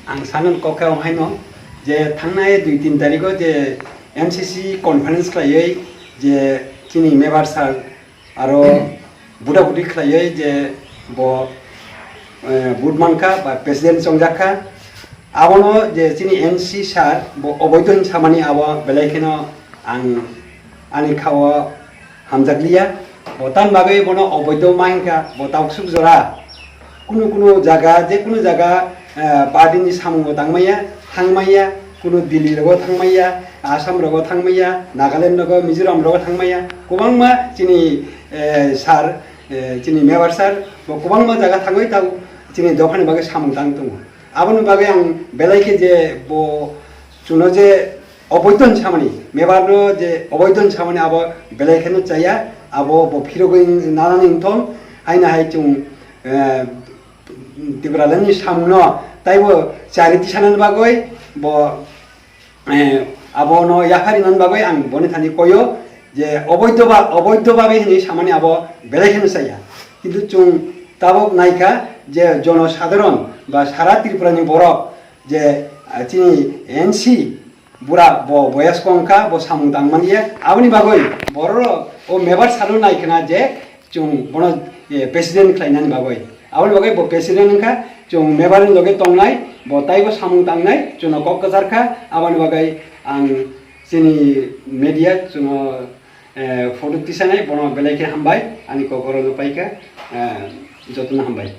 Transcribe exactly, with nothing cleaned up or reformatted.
Ang sanani kok khe ong haino je thangnai dui tin tarikh o je M C C conference khlaiwi je chini member sir aro buda budi khlaiwi je bo, eh, vote mankha ba president chongjak kha, abono je chini M C sir bo oboido hin samani abo belai kheno ang ani khao hamjakliya. Bo tam bagwi bono oboido ma hinkha, bo taksuk jora kunu kunu jaga, je kunu jaga, eh, party ni samung bo tangmaya, thangmaya, kunu Delhi rogo thangmaya, Assam rogo thangmaya, Nagaland rogo, Mizoram rogo thangmaya, kwbangma chini, eh, sir, eh, chini member sir bo kwbangma jaga thangwi tao chini dophani bagwi samung tang tongo. Aboni bagwi ang belai khe je bo chuno je oboido hin samani, member no je oboido hin samani abo belai kheno chaya, abo bo phirogwi nanani wngthong, haino hai chwng, eh, Tipraland ni samung no taibo charity sanani bagwi bo, eh, abono yapharinani bagwi ang boni thani koyo je oboido ba, oboido babe hinwi samani abo belai kheno chaya. Kintu chwng tabok naikha je jono sadharon ba sara Tripura ni borok je, ah, chini N C bura bo boyas kong kha, bo samung tang manya, aboni bagwi borok o member salo nai khna je chwng bono, eh, president khlainani bagwi. Aboni bagwi bo president wngkha, chwng member ni loge tongnai, bo taibo samung tangnai, chwngno kok kwchar kha, aboni bagwi ang chini media chwngno, eh, photo tisanai, bono belai khe hambai, ani kok oro no paikha, eh, jotono hambai.